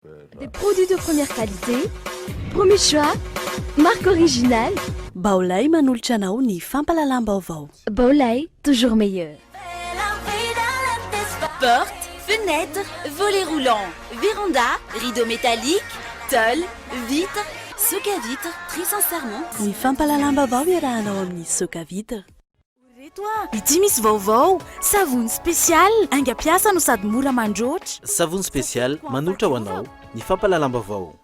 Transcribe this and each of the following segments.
Des produits de première qualité, premier choix, marque originale. Baolai manolotra anao ny fampahalalam-baovao. Baolai, toujours meilleur. Porte, fenêtre, volet roulant, véranda, rideau métallique, tôle, vitre, soca vitre, très sincèrement. Ny fampahalalam-baovao iarahanao amin'ny Soca Vitre. Reto a! Ity misy vaovao! Savony spécial, haingam-piasa no sady mora mandroatra. Savony spécial manolotra ho anao ny fampahalalam-baovao.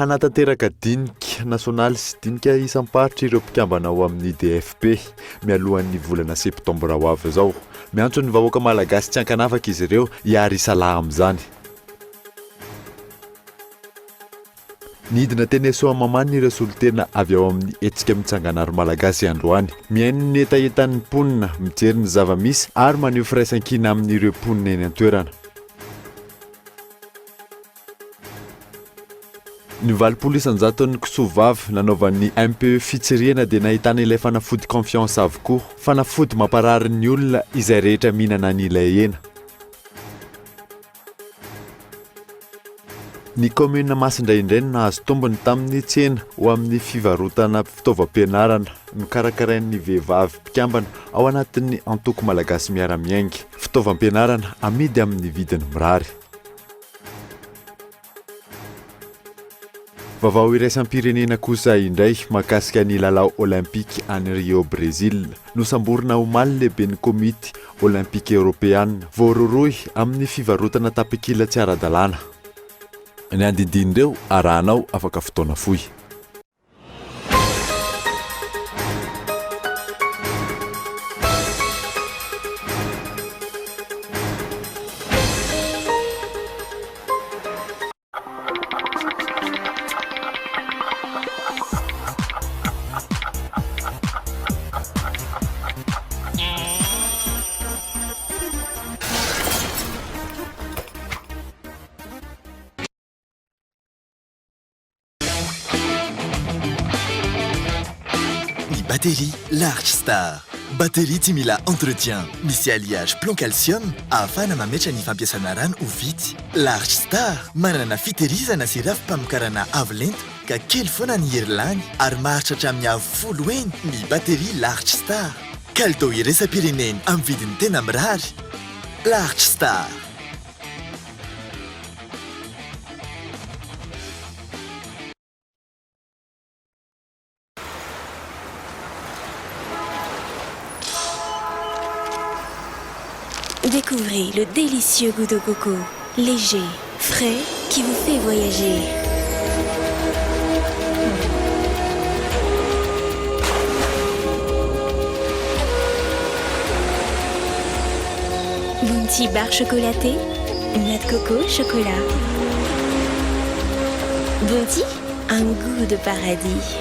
Hanatanteraka dinika nasionaly sy dinika isam-paritra ireo mpikambana ao amin'ny DFP, mialohan'ny volana septambra ho avy izao. Miantso ny vahoaka malagasy tsy ankanavaka izy ireo hiary-hisalahy amin'izany. Nidina teny Soamahamanina ireo solontena avy ao amin'ny hetsika Mitsangana ry Malagasy androany. Mihaino ny hetahetan'ny mponina, mijery ny zava-misy ary maneho firaisankina amin'ireo mponina eny an-toerana. Ny 80 isan-jaton'ny kisoa vavy nanaovan'ny MPE fitsirihana dia nahitana ilay fanafody Confiance avokoa. Fanafody mamparary ny olona izay rehetra mihinana an'ilay hena. Ny kaominina Masindray indray no nahazo tombony tamin'ny tsena ho amin'ny fivarotana fitaovam-pianarana nokarakarain'ny vehivavy mpikambana ao anatin'ny antoko Malagasy Miara-Miainga. Fitaovam-pianarana amidy amin'ny vidiny mirary. Vaovao iraisam-pirenena kosa indray mahakasika ny lalao Olympique any Rio Brésil. Nosamborina omaly ny lehiben'ny komity Olympique Eoropeana, voarohirohy amin'ny fivarotana tapakila tsy ara-dalàna. Ny andinindin'ireo arahanao afaka fotoana fohy. Ny batterie Large Star. Batterie tsy mila entretien, misy alliage plomb calcium ahafahana mametra ny fampiasana rano ho vitsy. Large Star, manana fitehirizana sy rafi-pamokarana avo lenta ka kely foana ny hery lany ary maharitra hatramin'ny avo folo heny ny batterie Large Star. Kalitao iraisam-pirenena amin'ny vidiny tena mirary. Large Star. Découvrez le délicieux goût de coco, léger, frais, qui vous fait voyager. Bounty barre chocolatée, noix de coco, chocolat. Bounty, un goût de paradis.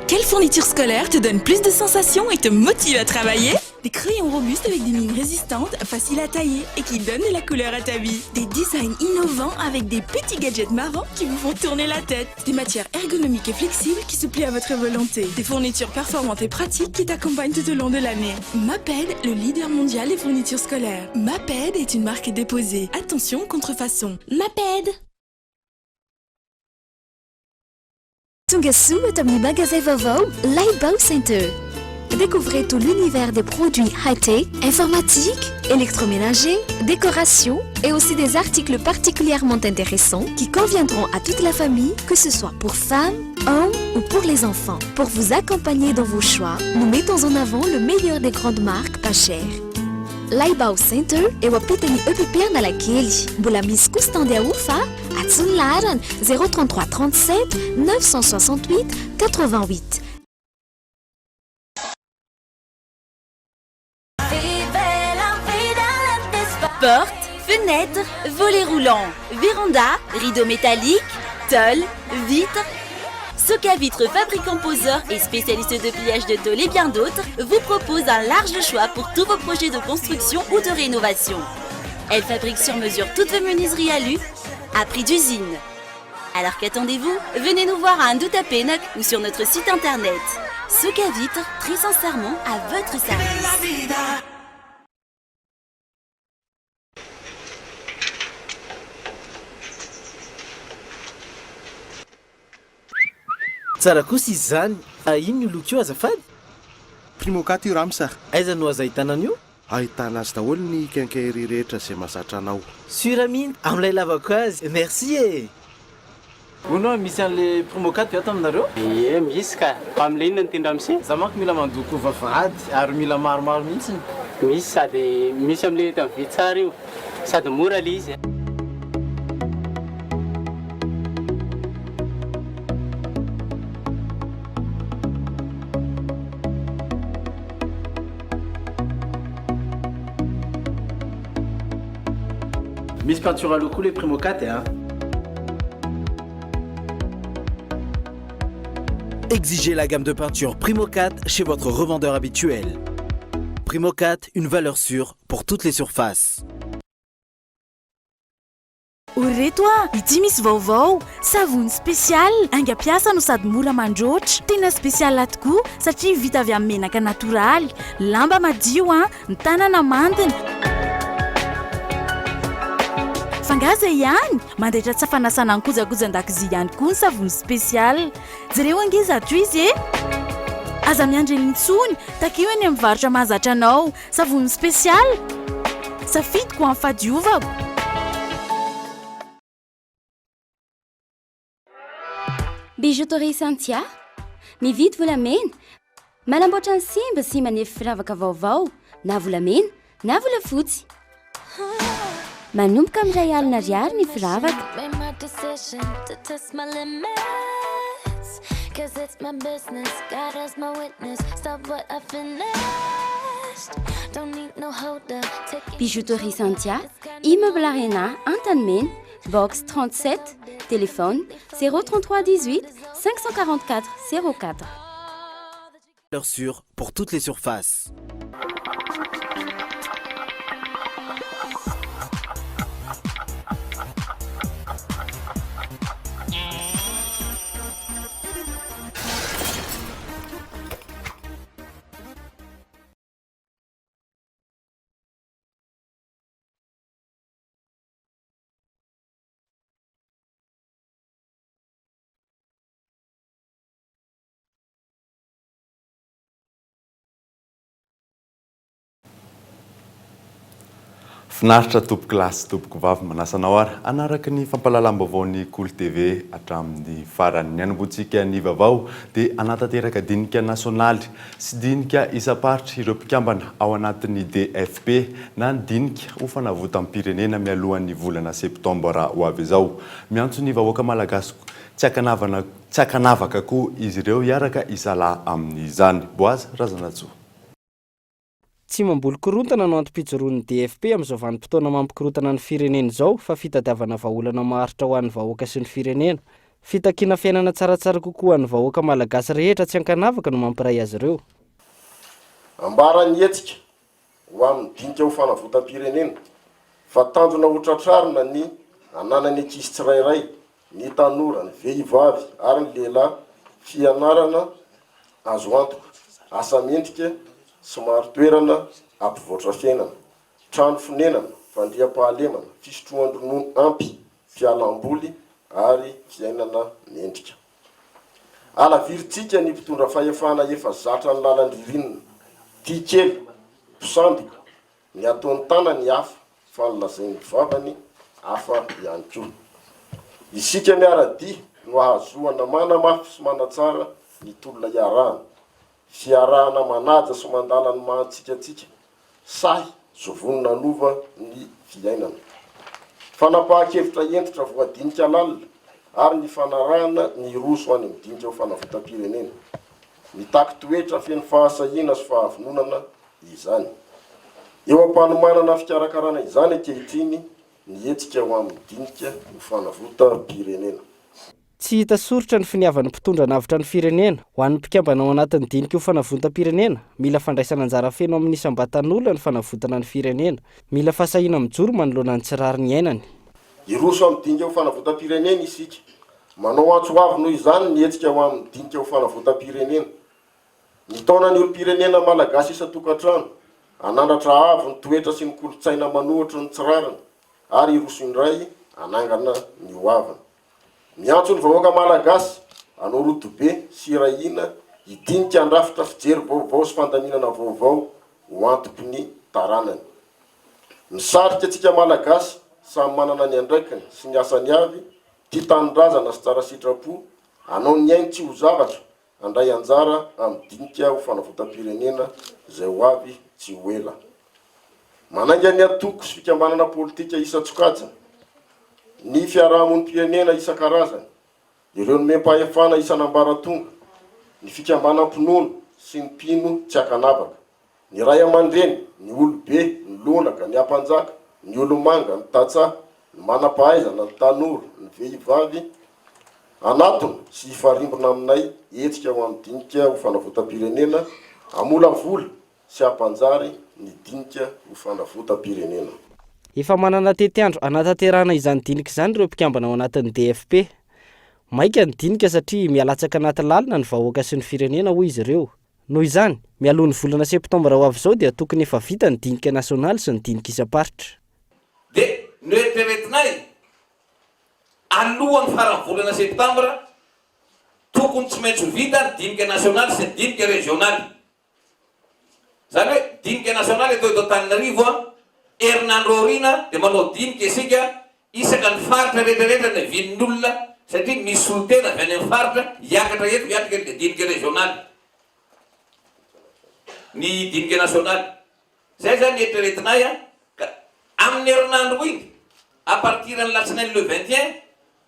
Quelle fourniture scolaire te donne plus de sensations et te motive à travailler Des crayons robustes avec des mines résistantes, faciles à tailler et qui donnent de la couleur à ta vie. Des designs innovants avec des petits gadgets marrants qui vous font tourner la tête. Des matières ergonomiques et flexibles qui se plient à votre volonté. Des fournitures performantes et pratiques qui t'accompagnent tout au long de l'année. Maped, le leader mondial des fournitures scolaires. Maped est une marque déposée. Attention, contrefaçon. Maped Tonga soa eto amin'ny magazay vaovao Laibao Center. Découvrez tout l'univers des produits high-tech, informatiques, électroménagers, décorations et aussi des articles particulièrement intéressants qui conviendront à toute la famille, que ce soit pour femmes, hommes ou pour les enfants. Pour vous accompagner dans vos choix, nous mettons en avant le meilleur des grandes marques pas chères. Laibao Center eo ampitan'ny EPP Analakely. Mbola misy koa stand ahofa antsoy ny laharana 033 37 968 88. Porte, fenêtre, volet roulant, véranda, rideau métallique, tôle, vitre. Soca Vitre, fabricant poseur et spécialiste de pliage de tôle et bien d'autres, vous propose un large choix pour tous vos projets de construction ou de rénovation. Elle fabrique sur mesure toutes vos menuiseries alu. à prix d'usine. Alors qu'attendez-vous? Venez nous voir à Andohatapenaka ou sur notre site internet. Socavitre, très sincèrement à votre service. Tsara kosa izy izany, fa inona io loko io azafady? Primocat io rams a! Aiza no azo ahitana an'io? Ahitana azy daholo ny quincaillerie rehetra izay mahazatra anao. Sur mihitsy amin'ilay lavako azy, merci e! Hono hoa misy an'le Primocat ve ato aminareo? Ie misy ka! Fa amin'le inona no tian ramose? Za manko mila mandoko vavahady ary mila maromaro mihitsiny. Misy sady misy amin'le hita mividy tsara io sady mora le izy. Misy peinture à l'eau koa le Primocat a. Exigez la gamme de peinture Primocat chez votre revendeur habituel. Primocat, une valeur sûre pour toutes les surfaces. O ry reto a! Ity misy vaovao! Savony spécial, haingam-piasa no sady mora mandroatra. Tena spécial tokoa satria vita avy amin'ny menaka natoraly. Lamba madio an! Ny tanana mandina. F'angaha izay ihany? Mandaitra tsy fanasana ny kojakojan-dakozia ihany koa ny savony spécial. Jereo ange izato izy e! Aza miandry ela intsony, takio eny amin'ny varotra mahazatra anao. Savony spécial? Safidiko ho an'ny fahadiovako. Bijouterie Santia, mividy volamena, manamboatra ny simba sy manefy firavaka vaovao na volamena na volafotsy. Manomboka amin'ny 1 alina ariary ny firavaka. Bijouterie Santia, Immeuble Arena, Antanimena, Box 37, téléphone 033 18 544 04. Valeur sûre pour toutes les surfaces. Finaritra tompoko lahy sy tompoko vavy manasa anao ary hanaraka ny fampahalalam-baovaon'ny Kolo TV hatramin'ny farany. Ny hanombohantsika ny vaovao dia hanatanteraka dinika nasionaly sy dinika isam-paritra ireo mpikambana ao anatin'ny DFP na ny dinika ho fanavotam-pirenena mialohan'ny volana septambra ho avy izao. Miantso ny vahoaka malagasy tsy ankanavana tsy ankanavaka koa izy ireo hiaraka hisalahy amin'izany. Boaza Razanatsoa. Tsy mamboly korontana no antom-pijoroan'ny DFP amin'izao vanim-potoana mampikorontana ny firenena izao fa fitadiavana vahaolana maharitra ho an'ny vahoaka sy ny firenena. Fitakiana fiainana tsaratsara kokoa ho an'ny vahoaka malagasy rehetra tsy ankanavaka no mampiray azy ireo. Ambaran'ny hetsika ho amin'ny dinika ho fanavotam-pirenena fa tanjona hotratrarina ny hananan'ny ankizy tsirairay, ny tanora, ny vehivavy ary ny lehilahy fianarana azo antoka, asa mendrika sy marin-toerana hampivoatra fiainana, trano fonenana, fandriampahalemana, fisotroan-dronono ampy, fialam-boly ary fiainana mendrika. Alavirintsika ny mpitondra fahefana efa zatra ny lalan-dririnina, tia kely, mpisandoka, ny ataon'ny tanany hafa fa ny lazain'ny vavany hafa ihany koa. Isika miara-dia no ahazoana manamafy sy manatsara ny tolona iarahana. Fiarahana manaja sy mandala ny maha antsika antsika, sahy sy vonona hanova ny fiainana. Fanapahan-kevitra hentitra voadinika lalina ary nifanarahana ny hiroso any amin'ny dinika ho fanavotam-pirenena. Mitaky toetra feno fahasahiana sy fahavononana izany. Eo am-panomanana fikarakarana izany ankehitriny ny hetsika ho amin'ny dinika ho fanavotam-pirenena. Tsy hita soritra ny finiavan'ny mpitondra hanavotra ny firenena. Ho an'ny mpikambana ao anatin'ny dinika ho fanavontam-pirenena, mila fandraisana anjara feno amin'ny isam-batan'olona ny fanavotana ny firenena. Mila fahasahiana mijoro manoloana ny tsy rariny iainany. Hiroso amin'ny dinika ho fanavotam-pirenena isika. Manao antso avo noho izany ny hetsika ho amin'ny dinika ho fanavotam-pirenena. Mitaona ny olom-pirenena malagasy isan-tokantrano hanandratra avo ny toetra sy ny kolontsaina manohitra ny tsy rariny ary hiroso indray hanangana ny ho aviny. Miantso ny vahoaka malagasy hanao rodobe sy hiray hina hidinika handrafitra fijery vaovao sy fandaminana vaovao ho antoky ny taranany. Misarika antsika malagasy samy manana ny andraikiny sy ny asany avy, tia tanindrazana sy tsara sitrapo, hanao ny ainy tsy ho zavatra handray anjara amin'ny dinika ho fanavotam-pirenena izay ho avy tsy ho ela. Manainga ny antoko sy fikambanana politika isan-tsokajiny, ny fiarahamonim-pirenena isan-karazany, ireo nomem-pahefana isan'ambaratonga, ny fikambanam-pinoana sy ny mpino tsy ankanavaka, Ny ray aman-dreny, ny olobe, ny lonaka, ny ampanjaka, ny olomanga, ny tantsaha, ny manam-pahaizana, ny tanora, ny vehivavy, hanatona sy hifarimbona aminay hetsika ho amin'ny dinika ho fanavotam-pirenena, hamolavola sy hampanjary ny dinika ho fanavotam-pirenena. Efa manana tetiandro hanatanterahana izany dinika izany ireo mpikambana ao anatin'ny DFP. Maika ny dinika satria mihalatsaka anaty lalina ny vahoaka sy ny firenena, hoy izy ireo. Noho izany, mialoha ny volana septambra ho avy izao dia tokony efa vita ny dinika nasionaly sy ny dinika isam-paritra. Dia noeritreretinay, alohan'ny faran'ny volana septambra, tokony tsy maintsy ho vita ny dinika nasionaly sy ny dinika rezionaly. Izany hoe dinika nasionaly atao eto Antananarivo, herinandro aoriana dia manao dinika isika isaka ny faritra rehetra rehetra niavian'ny olona satria misy solontena avy any amin'ny faritra hiakatra eto hiatrika an'ilay dinika rezionaly, ny dinika nasionaly. Izay izany ny eritreretinay an, ka amin'ny herinandro iny, à partir ny alatsinainy le 21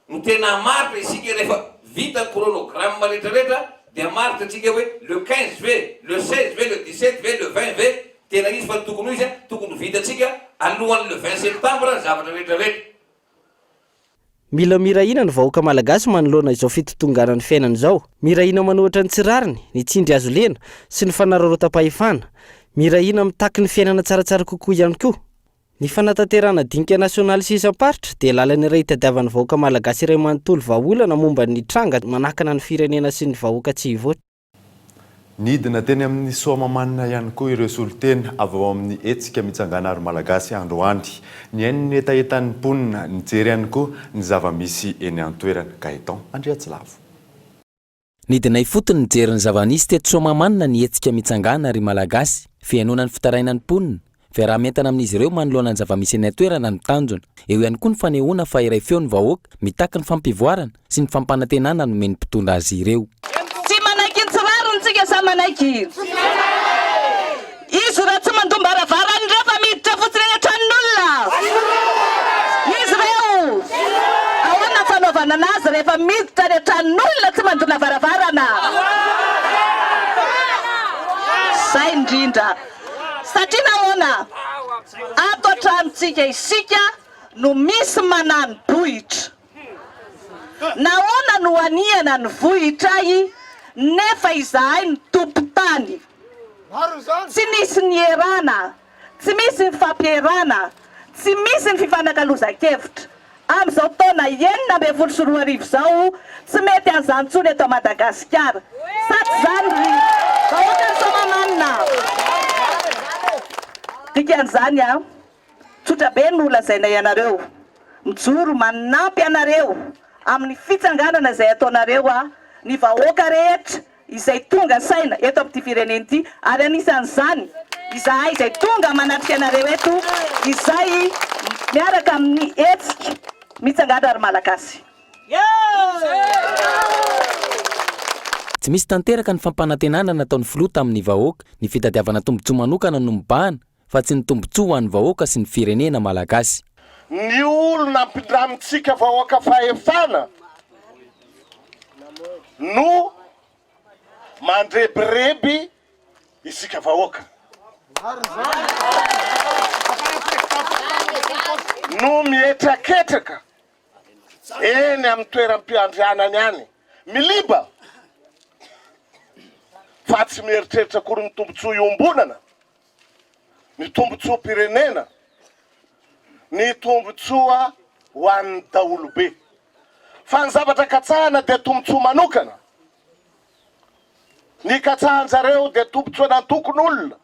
no tena hamaritra isika rehefa vita ny chronogramme rehetra rehetra dia hamaritra tsika hoe le 15 ve, le 16 ve, le 17 ve, le 20 ve, tena izy fa ny tokony ho izy an, tokony ho vitatsika alohan'ny le 20 septembre ny zavatra rehetra rehetra. Mila miray hina ny vahoaka malagasy manoloana izao fitotonganan'ny fiainana izao. Miray hina manohitra ny tsy rariny, ny tsindry hazo lena, sy ny fanararaotam-pahefana. Miray hina mitaky ny fiainana tsaratsara kokoa ihany koa. Ny fanatanterahana dinika nasionaly sy isam-paritra dia lalana iray hitadiavan'ny vahoaka malagasy iray manontolo vahaolana momba ny tranga manakana ny firenena sy ny vahoaka tsy hivoatra. Nidina teny amin'ny Soamahamanina ihany koa ireo solontena avy ao amin'ny hetsika Mitsangana ry Malagasy androany. Nihaino ny hetahetan'ny mponina, nijery ihany koa ny zava-misy eny an-toerana. Gaëtan Andriatsilavo. Nidina ifotony nijery ny zava-nisy teto Soamahamanina ny hetsika Mitsangàna ry Malagasy. Fihainoana ny fitarainan'ny mponina, fiaraha-mientana amin'izy ireo manoloana ny zava-misy eny an-toerana no tanjona. Eo ihany koa ny fanehoana fa iray feo ny vahoaka, mitaky ny fampivoarana sy ny fampanantenana nomen'ny mpitondra azy ireo. Tsy manaiky ny tsy rariny tsika sa manaiky? Izy ireo tsy mandom-baravarana ireo fa miditra fotsiny any an-tranon'olona. Izy ireo. Ahoana ny fanaovana anazy rehefa miditra any an-tranon'olona tsy mandona varavarana? Izay indrindra. Satria nahoana? Ato an-tranontsika isika no misy manani-bohitra. Nahoana no anihana ny vohitray nefa izahay no tompon-tany? Tsy nisy nierana, tsy misy ny fampierana, tsy misy ny fifanakalozan-kevitra. Amin'izao taona 2016 izao, tsy mety an'izany intsony eto Madagasikara. Sa tsy izany ry vahoakan'i Soamahamanina? Dikan'izany an! Tsotra be no lazainay anareo, mijoro manampy anareo amin'ny fitsanganana izay ataonareo aho, ny vahoaka rehetra izay tonga saina eto amin'ity firenena ity ary anisan'izany izahay izay tonga manatrika anareo eto izay miaraka amin'ny hetsika Mitsangana ry Malagasy. Tsy misy tanteraka ny fampanantenana nataon'ny filoha tamin'ny vahoaka, ny fitadiavana tombontsoa manokana no mibahana, fa tsy ny tombontsoa ho an'ny vahoaka sy ny firenena malagasy. Ny olona ampindramintsika vahoaka fahefana no mandrebireby isika vahoaka. No mihetraketraka eny amin'ny toeram-piandrianany any, miliba fa tsy mieritreritra akory ny tombontsoa iombonana. ny tombontsoam-pirenena, ny tombontsoa. ho an'ny daholobe. Fa ny zavatra katsahana dia tombontsoa manokana. Ny katsahan-jareo dia tombontsoan'antokon'olona.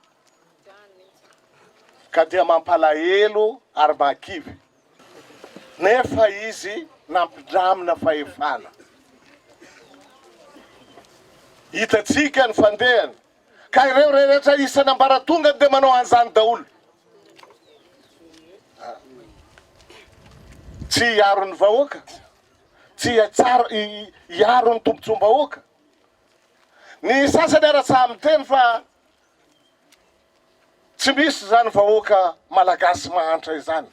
Ka dia mampalahelo ary mahakivy. Nefa izy nampindramina fahefana. Hitantsika ny fandehany. Ka ireo rehetra isan'ambaratongany dia manao an'izany daholo. Tsy hiaro ny vahoaka, tsy hiatsara, hiaro ny tombontsoam-bahoaka. Ny sasany ara sahy miteny fa tsy misy izany vahoaka malagasy mahantra izany.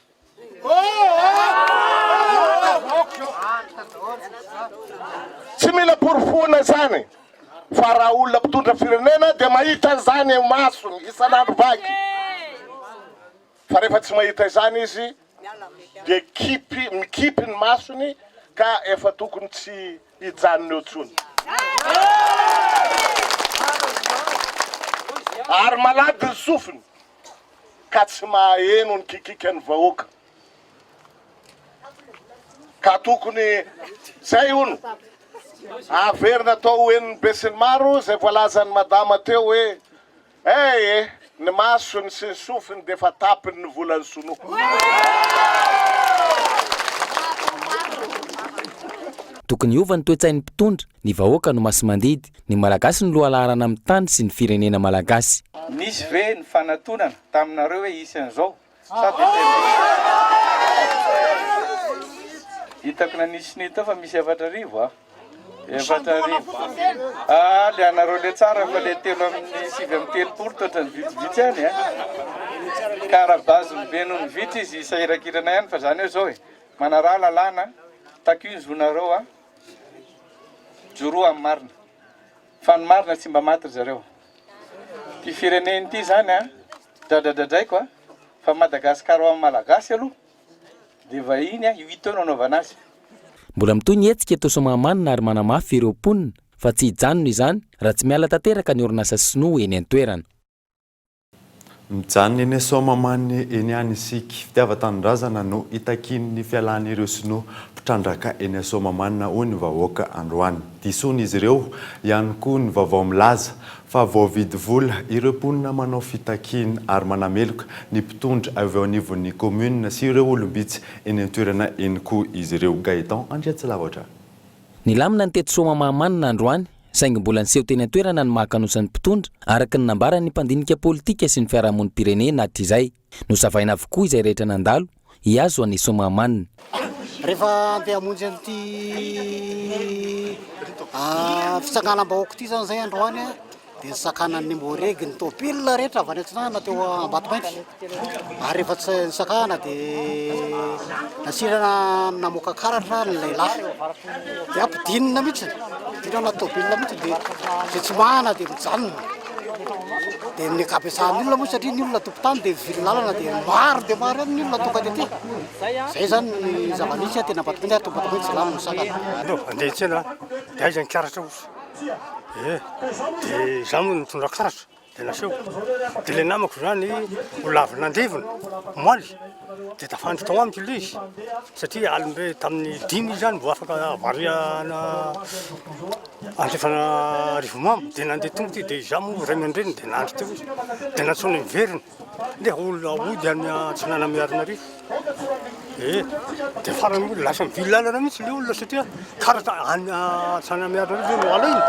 Tsy mila porofoina izany fa raha olona mpitondra firenena dia mahita an'izany eo masony isan'andro vaky. Fa rehefa tsy mahita izany izy dia kipy, mikipy ny masony ka efa tokony tsy hijanona eo intsony. Ary malady ny sofiny ka tsy mahaheno ny kikikan'ny vahoaka. Ka tokony zay hono averina atao ho henon'ny besinimaro izay voalazan'i madama teo hoe eh eh ny masony sy ny sofiny dia efa tapiny ny volan'ny sinoa. Tokony hiova ny toe-tsain'ny mpitondra, ny vahoaka no masi-mandidy, ny Malagasy no lohalaharana amin'ny tany sy ny firenena Malagasy. Nisy ve ny fanatonana taminareo hoe hisy an'izao sa dia tena Hitako nanisy sonia tao fa misy 4000 a! 4000 Ah, le anareo le tsara fa le 39 toa ohatran'ny vitsivitsy ihany a! Ka raha base ny be noho ny vitsy izy sahirakirana ihany fa zany hoe zao e! Manaraha lalàna, takio ny zonareo a! Joroa amin'ny marina. Fa ny marina tsy mba maty ry zareo. Ty firenena ity zany a, dradradradraiko a, fa Madagascar ho an'ny Malagasy aloha de vahiny a, io hita eo no anaovana azy. Mbola mitohy ny hetsika eto Soamahamanina ary manamafy ireo mponina fa tsy hijanona izany raha tsy miala tanteraka ny orinasa sinoa eny an-toerana. Mijanona eny Soamahamanina eny ihany isika. Fitiavan-tanindrazana no itakian'ny fialan'ireo sinoa mpitrandraka eny Soamahamanina hoy ny vahoaka androany. Disoan'izy ireo ihany koa ny vaovao milaza fa voavidy vola ireo mponina manao fitakiana ary manameloka ny mpitondra avy eo anivon'ny kaominina sy ireo olom-bitsy eny an-toerana eny koa izy ireo. Gaëtan Andriatsilavotra. Nilamina ny teto Soamahamanina androany, saingy mbola niseho teny an-toerana ny maha kanosan'ny mpitondra, araka ny nambaran'ny mpandinika politika sy ny fiarahamonim-pirenena hatrizay. Nosavaina avokoa izay rehetra nandalo hihazo an'i Soamahamanina. Rehefa andeha hamonjy an'ity fitsanganam-bahoaka ity izany izay androany dia nisakanan'ny Emmo-Reg ny tôbila rehetra avy any Atsinanana teo Ambatomainty. Ary rehefa tsy nisakana dia nasirana namoaka karatra ny lehilahy. Dia ampidinina mihitsy, ampidinina anaty tôbila mihitsy dia izay tsy mahana dia mijanona. Dia ny ankabetsahan'ny olona moa satria ny olona tompon-tany dia mivily lalana dia maro dia maro ihany ny olona tonga tety. Izay izany ny zava-nisy teny Ambatomainty ary teo Ambatomainty tsy lany ny sakana. Andeha hiantsena dia aiza ny karatra ozy? Eh, dia izaho moa nitondra karatra dia naseho. Dia ilay namako izany olona avy nandevina omaly dia tafandry tao amiko ilay izy satria alim-be tamin'ny dimy izy izany vao afaka variana andrefana Arivomamo dia nandeha tongotra izy dia izaho moa ray aman-dreniny dia nandry teo izy dia nantsoina niverina. Ndeha olona hody any Antsinana Miarinarivo. Eh, dia farany moa lasa mivily lalana mihitsy ilay olona satria karatra any Antsinana Miarinarivo no alainy.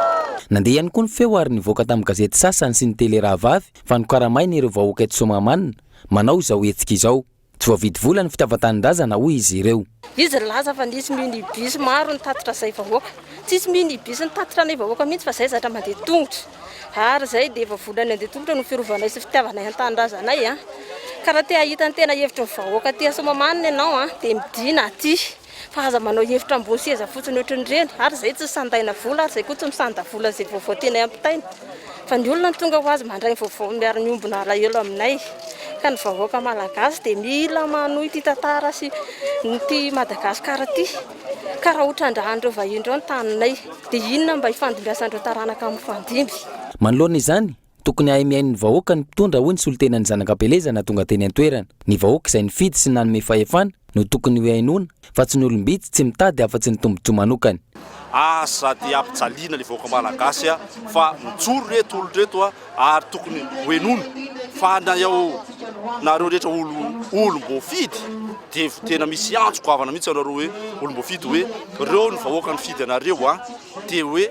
Nandeha ihany koa ny feo ary nivoaka tamin'ny gazety sasany sy ny tele rahavavy fa nokaramaina ireo vahoaka eto Soamahamanina manao izao hetsika izao. Tsy voavidy vola ny fitiavan-tanindrazana hoy izy ireo. Izy nilaza fa nisy minibus maro nitatitra izay vahoaka. Tsisy minibus nitatitra anay vahoaka mihitsy fa izay zatra mandeha tongotra. Ary izay dia efa volan'ny andeha tongotra no firovanay sy fitiavanay an-tanindrazanay a. Ka raha te hahita ny tena hevitry ny vahoaka aty Soamahamanina ianao a, dia midina aty. Fa aza manao hevitra ambony seza fotsiny ohatrin'ireny. Ary izay tsy sandaina vola ary izay koa tsy misanda vola izay vaovao tianay ampitaina. Fa ny olona no tonga ho azy mandray ny vaovao miara-miombona alahelo aminay. Ka ny vahoaka malagasy dia mila manohy ity tantara sy ity Madagasikara ity. Ka raha ho trandrahan'ireo vahiny ireo ny taninay dia inona mba hifandimbiasan'ireo taranaka mifandimby. Manoloana izany, Tokony hahay mihaino ny vahoaka ny mpitondra hoy ny solontenan'ny zanak'Ampelezana tonga teny an-toerana. Ny vahoaka izay nifidy sy nanome fahefana no tokony hohainoana fa tsy ny olom-bitsy tsy mitady afa-tsy ny tombontsoa manokany. Aza dia ampijaliana le vahoaka malagasy a fa mijoro reto olo reto a ary tokony ho henoina fa na eo nareo rehetra olo olom-boafidy dia tena misy antso goavana mihitsy anareo hoe olom-boafidy hoe reo ny vahoaka nifidy anareo a dia hoe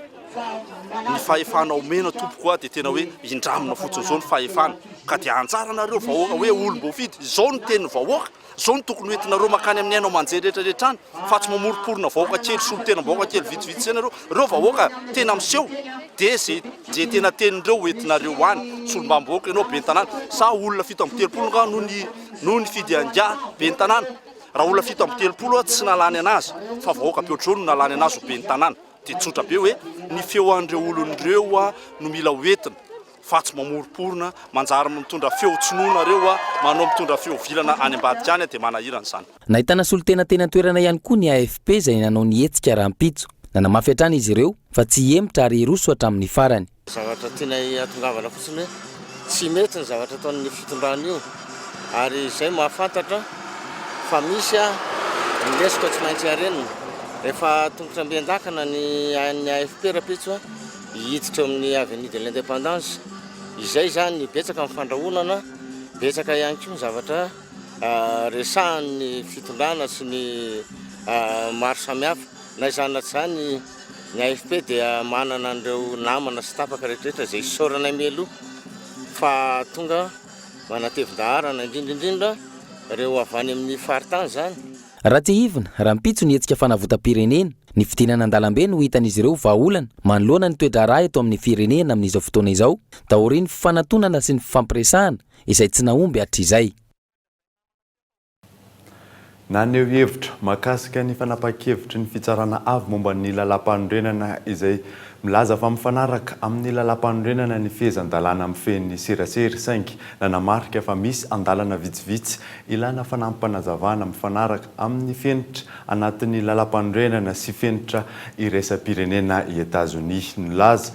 ny fahefana omena tompoko a dia tena hoe indramina fotsiny zao ny fahefana ka dia anjaranareo vahoaka hoe olom-boafidy izao ny tenin'ny vahoaka Zao no tokony ho entinareo makany amin'ny haino aman-jery rehetra rehetra any fa tsy mamoromporona vahoaka kely solontenam-bahoaka kely vitsivitsy izay nareo. Ireo vahoaka tena miseho dia ze ze tena tenin'ireo ho entinareo any. Solombavambahoaka ianao ben'ny tanàna sa olona 37 angaha no ni no nifidy angaha ben'ny tanàna? Raha olona 37 tsy nahalany anazy fa vahoaka be ohatr'izao no nahalany anazy ho ben'ny tanàna dia tsotra be hoe ny feo an'ireo olona ireo no mila ho entina. Fa tsy mamoromporona, manjary mitondra feo tsy noho nareo a, manao mitondra feo vilana any ambadika any dia manahirana izany. Nahitana solontena teny an-toerana ihany koa ny AFP izay nanao ny hetsika rahampitso. Nanamafy hatrany izy ireo fa tsy hihemotra ary hiroso hatramin'ny farany. Zavatra tianay hahatongavana fotsiny hoe tsy mety ny zavatra ataon'ny fitondrana io ary izay mahafantatra fa misy ny lesoka tsy maintsy harenina. Rehefa tongotra mby an-dakana ny an'ny AFP rahampitso hiditra eo amin'ny avenue de l'indépendance, izay izany betsaka ny fandrahonana, betsaka ihany koa ny zavatra resahan'ny fitondrana sy ny maro samihafa, na izany na tsy izany ny AFP dia manana an'ireo namana sy tapaka rehetrarehetra izay isaoranay mialoha fa tonga manatevin-daharana indrindra indrindra ireo avy any amin'ny faritany izany. Raha tsiahivina, rahampitso ny hetsika fanavotam-pirenena, ny fidinana an-dalambe no hitan'izy ireo vahaolana manoloana ny toe-draharaha eto amin'ny firenena amin'izao fotoana izao, taorian'ny fifanantonana sy ny fifampiresahana izay tsy nahomby hatrizay. Naneho hevitra mahakasika ny fanapahan-kevitry ny Fitsarana Avo momba ny Lalàmpanorenana izay milaza fa mifanaraka amin'ny Lalàmpanorenana ny fehezan-dalàna mifehy ny serasera saingy nanamarika fa misy andalana vitsivitsy Ilana fanampim-panazavana mifanaraka amin'ny fenitra anatin'ny lalàmpanorenana sy fenitra iraisam-pirenena i Etazonia. Nilaza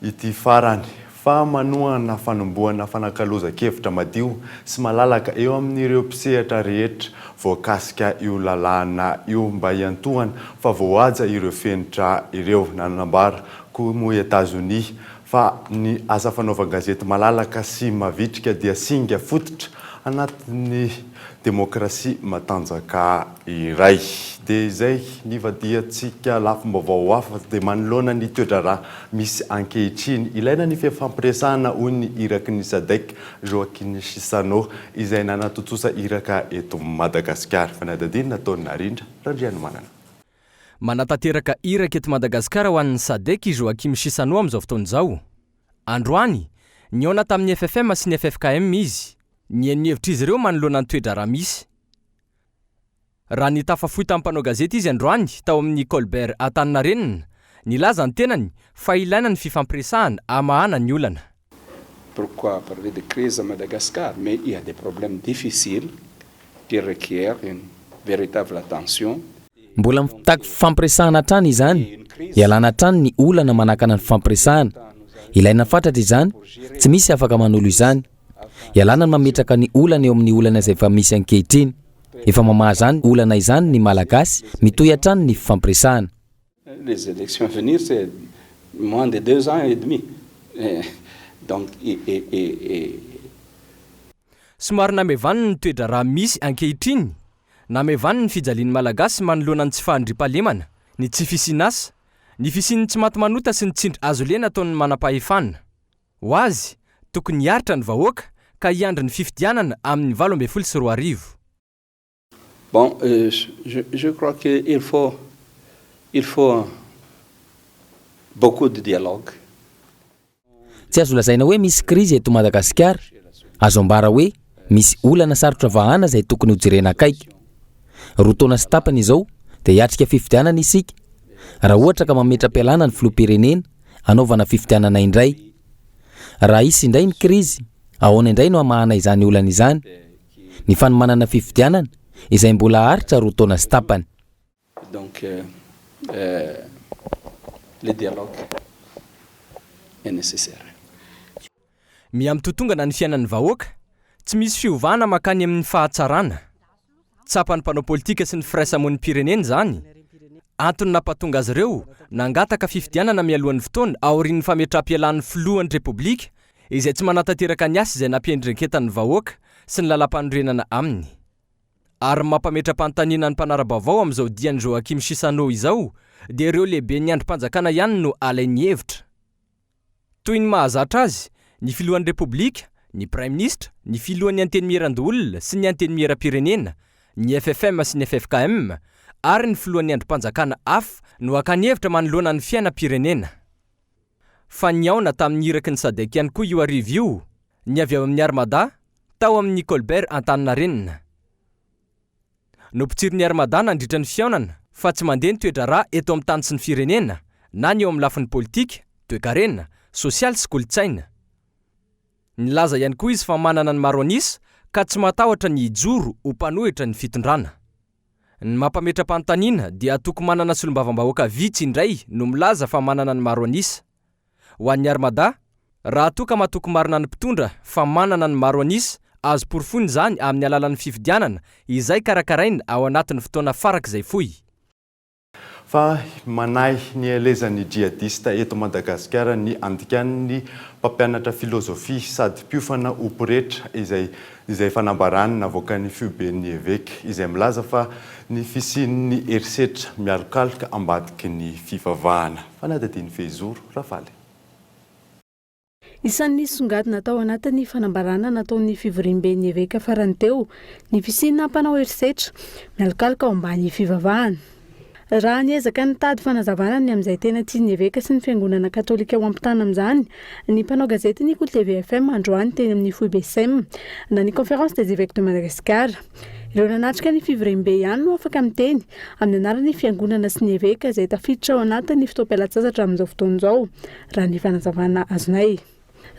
ity farany fa manohana fanombohana fanakalozan-kevitra madio sy malalaka eo amin'ireo mpisehatra rehetra voakasika io lalàna io mba hiantohana fa voahaja ireo fenitra ireo. Nanambara koa moa i Etazonia fa ny asa fanaovan-gazety malalaka sy mavitrika dia singa fototra anatin'ny demokrasia matanjaka iray. Dia izay nivadihantsika lafim-baovao hafa dia manoloana ny toe-draharaha misy ankehitriny. Ilaina ny fifampiresahana hoy ny iraky ny Sadec, Joaquin Chissano, izay nanatontosa iraka eto Madagasikara. Fanadihadiana nataon'i Narindra Randrianomanana. Manatanteraka iraka eto Madagasikara ho an'ny Sadec i Joaquim Chissano amin'izao fotoana izao. Androany, nihaona tamin'ny ffm sy ny ffkm izy. Nihaino ny hevitr'izy ireo manoloana ny toe-draharaha misy. Raha nitafa fohy tamin'ny mpanao gazety izy androany tao amin'ny Colbert Antaninarenina, nilaza ny tenany fa ilaina ny fifampiresahana hamahana ny olana. Pourquoi parler de crise à Madagascar mais il y a des problèmes difficiles qui requièrent une véritable attention. Mbola mitaky fifampiresahana hatrany izany, ialana hatrany ny olana manakana ny fifampiresahana. Ilaina fatratra izany, tsy misy afaka manolo izany. Ialana ny mametraka ny olana eo amin'ny olana izay efa misy ankehitriny. Efa mamaha izany olana izany ny Malagasy, mitohy hatrany ny fifampiresahana. Les élections à venir c'est moins de deux ans et demi donc et et et. Somary namevaniny ny toe-draharaha misy ankehitriny, namevaniny ny fijalian'ny Malagasy manoloana ny tsy fahandriampahalemana, ny tsy fisian'asa, ny fisian'ny tsy maty manota sy ny tsindry hazo lena ataon'ny manampahefana. Ho azy, tokony hiaritra ny vahoaka ka hiandry ny fifidianana amin'ny 2018. Bon, je, je crois que il faut, il faut beaucoup de dialogue. Tsy azo lazaina hoe misy krizy eto Madagasikara. Azo ambara hoe misy olana sarotra vahana izay tokony hojerena akaiky. Roa taona sy tapany izao dia hiatrika fifidianana isika. Raha ohatra ka mametra-pialana ny filoham-pirenena, hanaovana fifidianana indray. Raha hisy indray ny krizy, ahoana indray no hamahana izany olana izany? Ny fanomanana fifidianana, izay mbola haharitra roa taona sy tapany. Donc le dialogue est nécessaire. Miha mitotongana ny fiainan'ny vahoaka, tsy misy fiovana mankany amin'ny fahatsarana. Tsapan'ny mpanao politika sy ny firaisamonim-pirenena izany. Antony nampatonga azy ireo nangataka fifidianana mialohan'ny fotoana aorian'ny fametraham-pialan'ny filohan'ny Repoblika izay tsy manatanteraka ny asa izay nampiendrenketan'ny vahoaka sy ny lalampanorenana aminy. Ary ny mampametra-panontaniana ny mpanara-baovao amin'izao dian'i Joaquim Chissano izao dia ireo lehiben'ny andrim-panjakana ihany no alainy hevitra. Toy ny mahazatra azy, ny filohan'ny Repoblika, ny Praiminisitra, ny filohan'ny Antenimierandoholona sy ny Antenimierampirenena, ny ffm sy ny ffkm ary ny filohan'ny andrim-panjakana hafa no hakany hevitra manoloana ny fiainam-pirenena. Fa nihaona tamin'ny iraky ny Sadec ihany koa io hariva io ny avy ao amin'ny Armada tao amin'ny Colbert Antaninarenina. Nopotsirin'ny Air Mada nandritra ny fihaonana fa tsy mandeha ny toe-draharaha eto amin'ny tany sy ny firenena, na ny eo amin'ny lafiny politika, toekarena, sosialy sy kolontsaina. Nilaza ihany koa izy fa manana ny maro an'isa ka tsy matahotra ny hijoro ho mpanohitra ny fitondrana. Ny mampametra-panontaniana dia antoko manana solombavambahoaka vitsy indray no milaza fa manana ny maro an'isa. Ho an'ny Armada, raha toa ka matoky marina ny mpitondra fa manana ny maro an'isa, azo porofoina izany amin'ny alalan'ny fifidianana izay karakaraina ao anatin'ny fotoana farak'izay fohy. Fa manahy ny helezan'ny djihadista eto Madagasikara ny andikan'ny mpampianatra filozofia sady mpiofana ho pretra izay izay fanambarany navoakan'ny Fioben'ny Eveka izay milaza fa ny fisian'ny herisetra mialokaloka ambadiky ny fivavahana. Fanadihadian'i Fehizoro Rafaly. Isan'ny nisongadina tao anatin'ny fanambarana nataon'ny fivoriamben'ny eveka farany teo ny fisiana mpanao herisetra mialokaloka ao ambany fivavahana. Raha niezaka nitady fanazavana ny amin'izay tena tian'ny eveka sy ny fiangonana katolika ho ampitana amin'izany ny mpanao gazetin'ny Kolo TV FM androany teny amin'ny foibe Sem na ny Conférence des Évêques de Madagascar. Ireo nanatrika ny fivoriambe ihany no afaka miteny amin'ny anaran'ny fiangonana sy ny eveka izay tafiditra ao anatin'ny fotoam-pialantsasatra amin'izao fotoana izao, raha ny fanazavana azonay.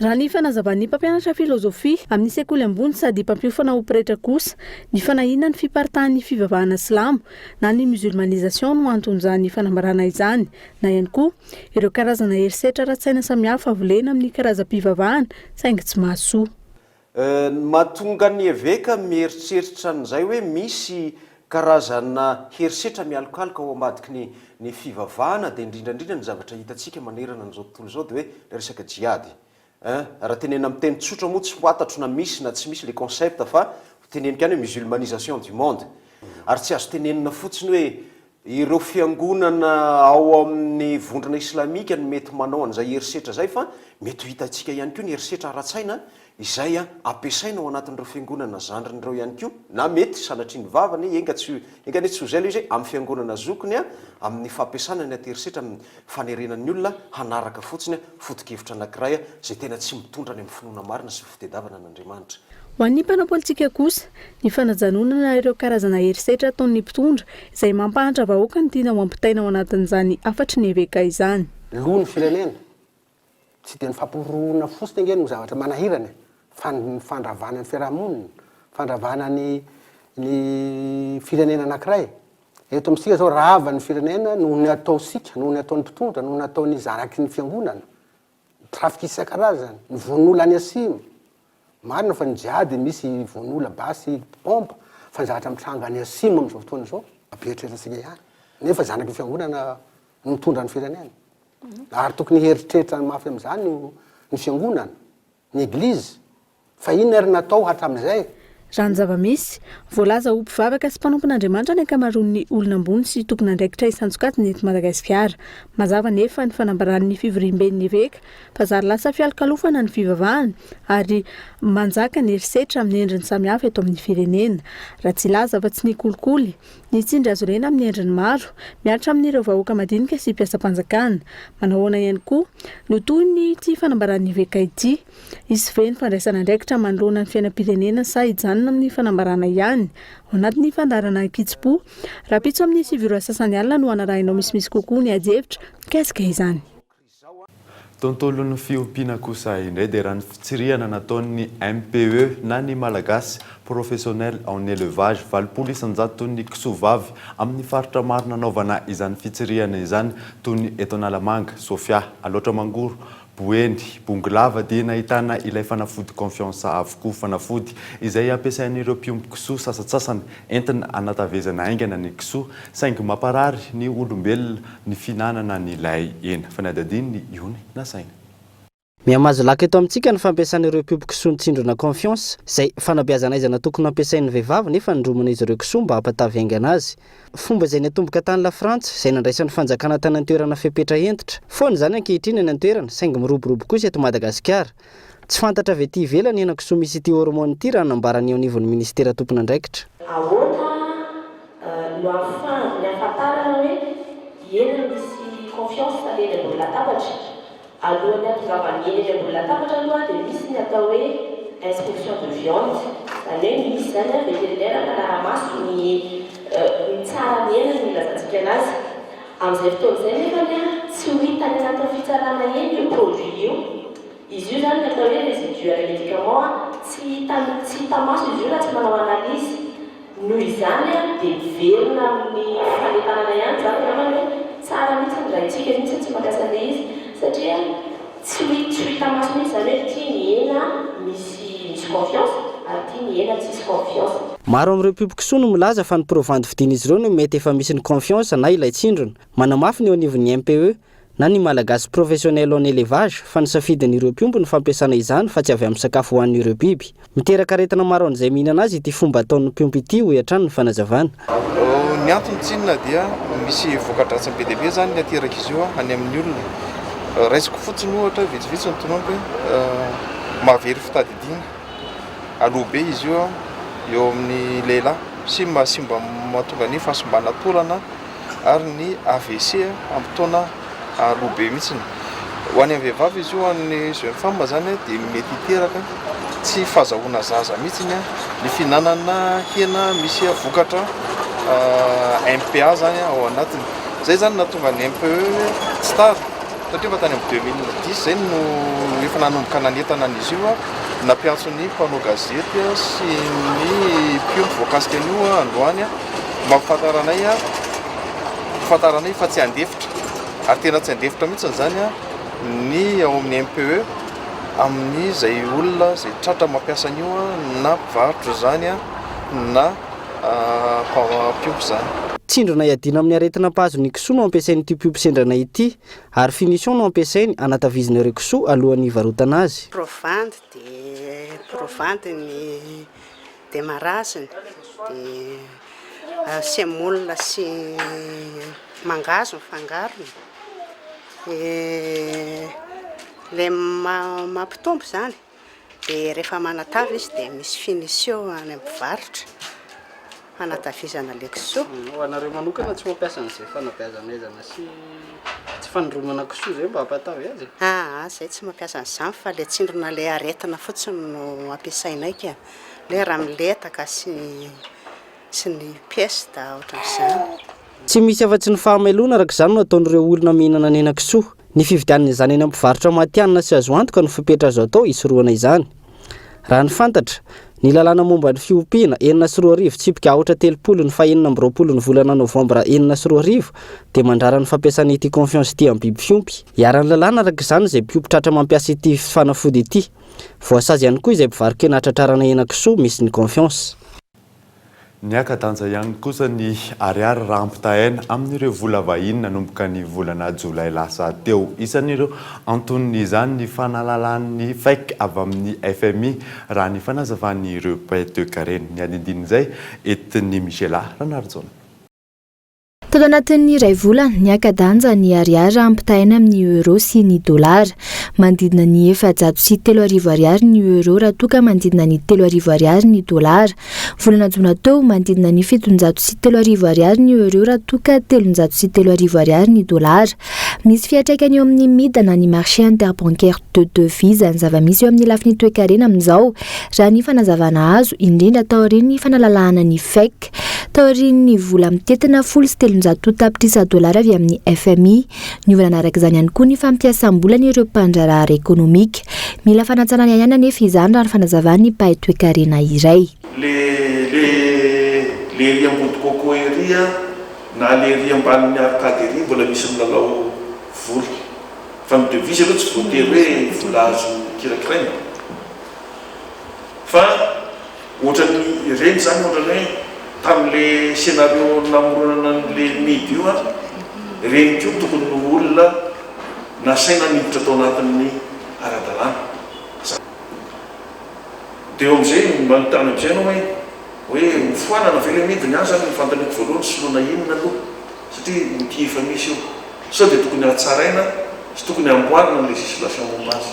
Raha ny fanazavan'ny mpampianatra filozofia amin'ny sekoly ambony sady mpampiofana ho pretra kosa, ny fanahiana ny fiparitahan'ny fivavahana silamo na ny musulmanisation no anton'izany fanambarana izany, na ihany koa ireo karazana herisetra ara-tsaina samihafa volena amin'ny karazam-pivavahana saingy tsy mahasoa. Ny mahatonga ny eveka mieritreritra an'izay hoe misy karazana herisetra mialokaloka ao ambadiky ny ny fivavahana dia indrindra indrindra ny zavatra hitantsika manerana an'izao tontolo izao dia hoe ilay resaka djihad ein. Raha tenenina amin'ny teny tsotra moa tsy fantatro na misy na tsy misy ilay concept fa ho teneniko ihany hoe musulmanisation du monde. Ary tsy azo tenenina fotsiny hoe ireo fiangonana ao amin'ny vondrona islamika no mety manao an'izay herisetra izay fa mety ho hitantsika ihany koa ny herisetra ara-tsaina izay ampiasaina ao anatin'ireo fiangonana zandriny ireo ihany koa na mety sanatria ny vava anie enga tsy enga anie tsy ho izay ilay izy hoe amin'ny fiangonana zokiny amin'ny fampiasana ny ati-herisetra amin'ny fanerena ny olona hanaraka fotsiny foto-kevitra anankiray izay tena tsy mitondra any amin'ny finoana marina sy fitedavana an'Andriamanitra. Ho an'ny mpanao politika kosa, ny fanajanonana ireo karazana herisetra ataon'ny mpitondra izay mampahantra vahoaka no tiana ho ampitaina ao anatin'izany hafatry ny eveka izany. Lo ny firenena. Tsy dia ny fampihorohoroana fotsiny ange no zavatra manahirana e, fa ny fandravana ny fiarahamonina, fandravana ny ny firenena anankiray. Eto amintsika izao rava ny firenena noho ny ataontsika, noho ny ataon'ny mpitondra, noho ny ataon'ny zanaky ny fiangonana, ny trafic isan-karazany, ny vono-olona any Atsimo. Marina fa ny djihad misy vono-olona basy, pompe, fa ny zavatra mitranga any Atsimo amin'izao fotoana izao, mampieritreritra antsika ihany. Nefa zanaky ny fiangonana no mitondra ny firenena. Ary tokony hieritreritra mafy amin'izany ny fiangonana, ny eglizy. Fa inona ary natao hatramin'izay? Raha ny zava-misy, voalaza ho mpivavaka sy mpanompon'Andriamanitra ny ankamaroan'ny olona ambony sy tompon'andraikitra isan-tsokajiny eto Madagasikara. Mazava anefa ny fanambaran'ny fivoriamben'ny eveka fa zary lasa fialokalofana ny fivavahana ary manjaka ny herisetra amin'ny endriny samihafa eto amin'ny firenena. Raha tsy hilaza afa-tsy ny kolikoly, Ny tsindry azo rena amin'ny endriny maro, mihatra amin'ireo vahoaka madinika sy mpiasam-panjakana. Manao ahoana ihany koa no tohin'ity fanambaran'ny eveka ity? Hisy ve ny fandraisana andraikitra manoloana ny fiainam-pirenena sa hijanona amin'ny fanambarana ihany? Ao anatin'ny fandaharana Ankitsim-po, rahampitso amin'ny 9 ora sasany alina no hanarahinao misimisy kokoa ny adihevitra mikasika izany. Tontolon'ny fiompiana kosa indray dia raha ny fitsirihana nataon'ny MPE na ny Malagasy Professionnel en Élevage, 80% ny kisoa vavy amin'ny faritra maro nanaovana izany fitsirihana izany toy ny eto Analamanga, Sofia, Alaotra Mangoro, Boeny, Bongolava dia nahitana ilay fanafody Confiance avokoa. Fanafody izay ampiasain'ireo mpiompy kisoa sasantsasany entina hanatavezana haingana ny kisoa saingy mamparary ny olombelona ny fihinanana an'ilay hena. Fanadihadian'i Iony Nasaina. Mihamahazo laka eto amintsika ny fampiasana ireo mpiompy kisoa ny tsindrona Confiance, izay fanabeazana aizana tokony hampiasain'ny vehivavy nefa nindroman'izy ireo kisoa mba hampatavy haingana azy. Fomba izay niatomboka tany Lafrantsa, izay nandraisan'ny fanjakana tany an-toerana fepetra hentitra. Foana izany ankehitriny any an-toerana, saingy miroborobo kosa eto Madagasikara. Tsy fantatra avy aty ivelany ny henakisoa misy ity hormone ity raha ny nambaran'ny eo anivon'ny minisitera tompon'andraikitra. Ahoana no ahafahana ny ahafantarana hoe hena misy confiance le eny ambony latabatra? Alohan'ny hahatongavan'ny hena eny ambony latabatra aloha dia misy ny atao hoe inspection de viande, izany hoe misy izany an vétérinaire mpanara-maso ny mitsara ny hena no ilazantsika anazy. Amin'izay fotoana izay nefany an tsy ho hita any anatin'ny fitsarana eny io produit io. Izy io izany ny atao hoe résidu ana médicament an, tsy hita tsy hita maso izy io raha tsy manao analyse. Noho izany dia miverina amin'ny fanentanana ihany izany angambany hoe tsara mihitsy ny raha isika mihitsy no tsy mampiasa an'ilay izy satria tsy ho tsy ho hita maso mihitsy izany hoe ity ny hena misy misy confiance ary ity ny hena tsisy confiance. Maro amin'ireo mpiompy kisoa no milaza fa ny provandy vidian'izy ireo no mety efa misy ny confiance na ilay tsindrona. Manamafy ny eo anivon'ny MPE, na ny Malagasy Professionnel en Elevage fa ny safidin'ireo mpiompy ny fampiasana izany fa tsy avy amin'ny sakafo hohanin'ireo biby. Miteraka aretina maro an'izay mihinana azy ity fomba ataon'ny mpiompy ity, hoy hatrany ny fanazavana. Ny antony tsinona dia misy voka-dratsiny be dia be izany ny aterak'izy io any amin'ny olona. Raisiko fotsiny ohatra vitsivitsy ny tononiko hoe mahavery fitadidiana aloha be izy io eo amin'ny lehilahy sy mahasimba mahatonga ny fahasimbana taolana. ary ny AVC amin'ny taona aloha be mihitsy. Ho an'ny vehivavy izy io, ho an'ny jeune femme izany dia mety hiteraka tsy fahazahoana zaza mihitsy ny fihinanana hena misy vokatra MPA izany ao anatiny. Izay izany no nahatonga ny MPE hoe tsy tara satria efa tany amin'ny 2010 izay no efa nanomboka nanentana an'izy io, nampiantso ny mpanao gazety sy ny mpiompy voakasika an'io androany. Mba ho fantaranay fantaranay fa tsy handefitra ary tena tsy handefitra mihitsy izany ny ao amin'ny MPE amin'izay olona izay tratra mampiasa an'io na mpivarotra izany na mpiompy izany. Tsindrona iadiana amin'ny aretina mpahazo ny kisoa no ampiasain'ity mpiompy sendrana ity ary finition no ampiasainy hanatavizina ireo kisoa alohan'ny hivarotana azy. Provandy dia provandy ny Demarrage-ny dia semoule sy mangahazo ny fangarony. Dia ilay mampitombo izany dia rehefa manatavy izy dia misy finition any amin'ny mpivarotra hanatavizana ilay kisoa. Ho anareo manokana tsy mampiasa an'izay fanabeazana sy tsy fanindromana kisoa izay mba hampatavy azy e? Aa, izay tsy mampiasa an'izany fa ilay tsindrona ilay aretina fotsiny no ampiasainay ka. Le raha miletaka sy sy ny peste ohatran'izany. Tsy misy afa-tsy ny fahamelohana araka izany no ataon'ireo olona mihinana ny henan-kisoa. Ny fividianana izany eny amin'ny mpivarotra matihanina sy azo antoka no fepetra azo atao hisorohana izany. Raha ny fantatra, ny lalàna momba ny fiompiana, 2006 tsipika aotra 30 ny fahenina 26 ny volana novambra 2006 dia mandrara ny fampiasana ity confiance ity amin'ny biby fiompy. Iharan'ny lalàna araka izany izay mpiompy tratra mampiasa ity fanafody ity. Voasazy ihany koa izay mpivaro-kena hatratrarana henan-kisoa misy ny confiance. Niaka-danja ihany kosa ny ariary raha ampitahaina amin'ireo vola vahiny nanomboka ny volana jolay lasa teo. Isan'ireo antonon'izany ny fanalalan'ny FEC avy amin'ny FMI, raha ny fanazavan'ireo mpahay toekarena. Ny andindinin'izay entin'i Michela Ranarijaona. Tato anatin'ny iray volana, niaka-danja ny ariary raha ampitahaina amin'ny euro sy ny dolara. Manodidina ny 3400 ariary ny euro raha toa ka manodidina ny 3000 ariary ny dolara. Volana jona teo, manodidina ny 3700 ariary ny euro raha toa ka 3300 ariary ny dolara. Misy fiantraikany eo amin'ny MID na ny marché interbancaire de devises ny zava-misy eo amin'ny lafiny toekarena amin'izao, raha ny fanazavana azo, indrindra taorian'ny fanalalahana ny FEC. Taorian'ny vola mitentina 310 tapitrisa dolara avy amin'ny FMI. Niova nanaraka izany ihany koa ny fampiasam-bolan'ireo mpandraharaha ara-ekonomika. Mila fanatsarana ihany anefa izany raha ny fanazavan'ny mpahay toekarena iray. Le le le ery ambody coco ery a, na le ery ambanin'ny arcade ery mbola misy milalao vola. Fa ny devise aloha tsy voatery hoe vola azo kirakiraina. Fa ohatran'ny ireny izany ohatran'ny hoe tamin'le scenario namoronana an'le mid io an, ireny koa tokony ho olona nasaina niditra tao anatin'ny ara-dalàna. Dia eo amin'izay manontany amin'izay ianao hoe, hoe hofoanana ve ilay mid? Ny ahy izany ny fanontaniako voalohany soloina inona aloha? Satria outil efa misy io. Sao dia tokony hatsaraina sy tokony hamboarina ny législation momba azy.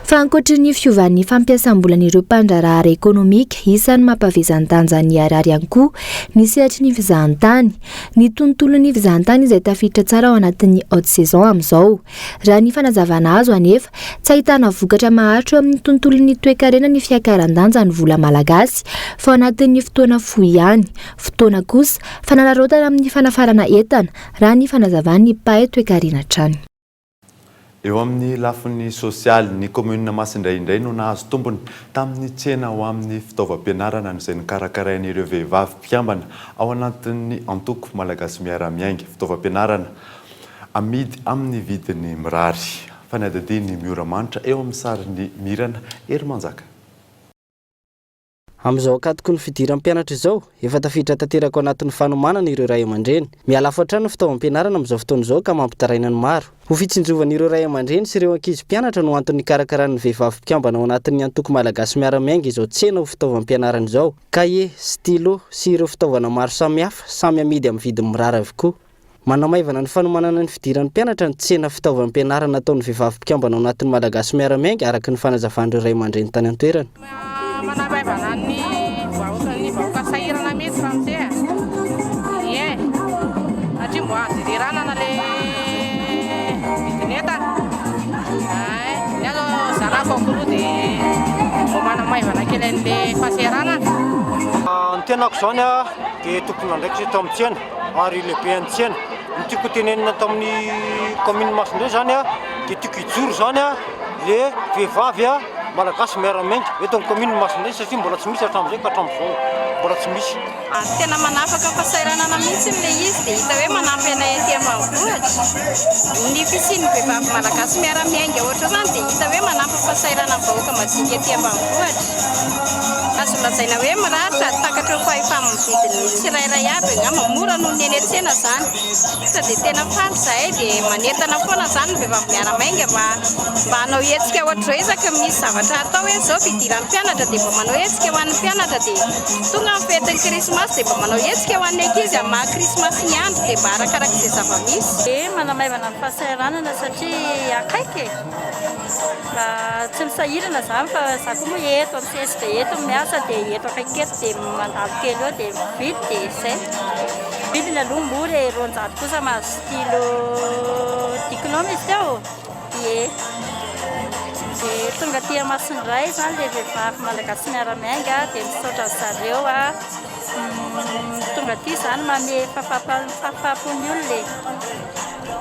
Fa ankoatry ny fiovan'ny fampiasam-bolan'ireo mpandraharaha ara-ekonomika, isan'ny mampavezan-danja ny Harary ihany koa ny sehatry ny fizahantany. Ny tontolon'ny fizahantany izay tafiditra tsara ao anatin'ny haute saison amin'izao. Raha ny fanazavana azo anefa, tsy ahitana vokatra maharitra eo amin'ny tontolon'ny toekarena ny fiakaran-danja ny vola malagasy fa ao anatin'ny fotoana fohy ihany. Fotoana kosa, fanararaotana amin'ny fanafarana entana, raha ny fanazavan'ny mpahay toekarena hatrany. Eo amin'ny lafiny sosialy, ny kaominina Masindray indray no nahazo tombony tamin'ny tsena ho amin'ny fitaovam-pianarana izay nokarakarain'ireo vehivavy mpikambana ao anatin'ny antoko Malagasy Miara-Miainga. Fitaovam-pianarana amidy amin'ny vidiny mirary. Fanadihadian'i Miora Manitra eo amin'ny sarin'i Mirana Herimanjaka. Amin'izao ankatoky ny fidiran'ny mpianatra izao, efa tafiditra tanteraka ao anatin'ny fanomanana ireo ray aman-dreny. Mihalafo hatrany ny fitaovam-pianarana amin'izao fotoana izao ka mampitaraina ny maro. Ho fitsinjovana ireo ray aman-dreny sy ireo ankizy mpianatra no antony nikarakaran'ny vehivavy mpikambana ao anatin'ny antoko Malagasy Miara-Miainga izao tsena ho fitaovam-pianarana izao. Kahie, stylo sy ireo fitaovana maro samihafa, samy amidy amin'ny vidiny mirary avokoa. Manamaivana ny fanomanana ny fidiran'ny mpianatra ny tsena fitaovam-pianarana ataon'ny vehivavy mpikambana ao anatin'ny Malagasy Miara-Miainga, araka ny fanazavan'ireo ray aman-dreny tany an-toerana. Manamaivana ny vahoaka ny vahoaka sahirana mihitsy ramose a! Ie, satria mbo azo ireranana le vidin'entana. Ay, ny ahy zao zanako akoho de mbo manamaivana kely an'le fahasahiranana. Ny tenako izany dia tompon'andraikitra eto amin'ny tsena. ary lehiben'ny tsena. Ny tiako hotenenina tamin'ny commune Masindray zany dia tiako hijoro zany le vehivavy malagasy miara-miainga eto amin'ny commune Masindray satria mbola tsy misy hatramin'izay ka hatramin'izao mbola tsy misy. Ary tena manafaka fahasahiranana mihitsy ilay izy dia hita hoe manampy anay aty ambanivohitra. Ny fisian'ny vehivavy malagasy miara-miainga ohatr'izao izany dia hita hoe manampy fahasahiranan'ny vahoaka madinika aty ambanivohitra. Azo lazaina hoe mirary sady takatry ny fahefa-mividin'ny tsirairay avy angamba, mora noho ny eny an-tsena izany. Fa dia tena faly izahay dia manentana foana izany ny vehivavy miara-mainga mba mba hanao hetsika ohatr'izao isaky ny misy zavatra atao hoe izao fidiran'ny mpianatra dia mba manao hetsika ho an'ny mpianatra dia tonga ny fetin'ny krismasy dia mba manao hetsika ho an'ny ankizy amin'ny maha krismasy ny andro dia mba arakaraka izay zava-misy. Dia manamaivana ny fahasahiranana satria akaiky e! Mba tsy misahirana izany fa za koa moa eto amin'ny CSB eto no miasa dia eto akaiky eto dia mandalo kely eo dia mividy dia izay. Vidiny aloha mora e, 200 kosa mahazo stylo dix kilao izy teo? Ie. Dia tonga aty Masindray izany ilay vehivavy malagasy miara-miainga dia misaotra an-dry zareo a. Tonga aty izany manome fahafaham-pon'ny olona e.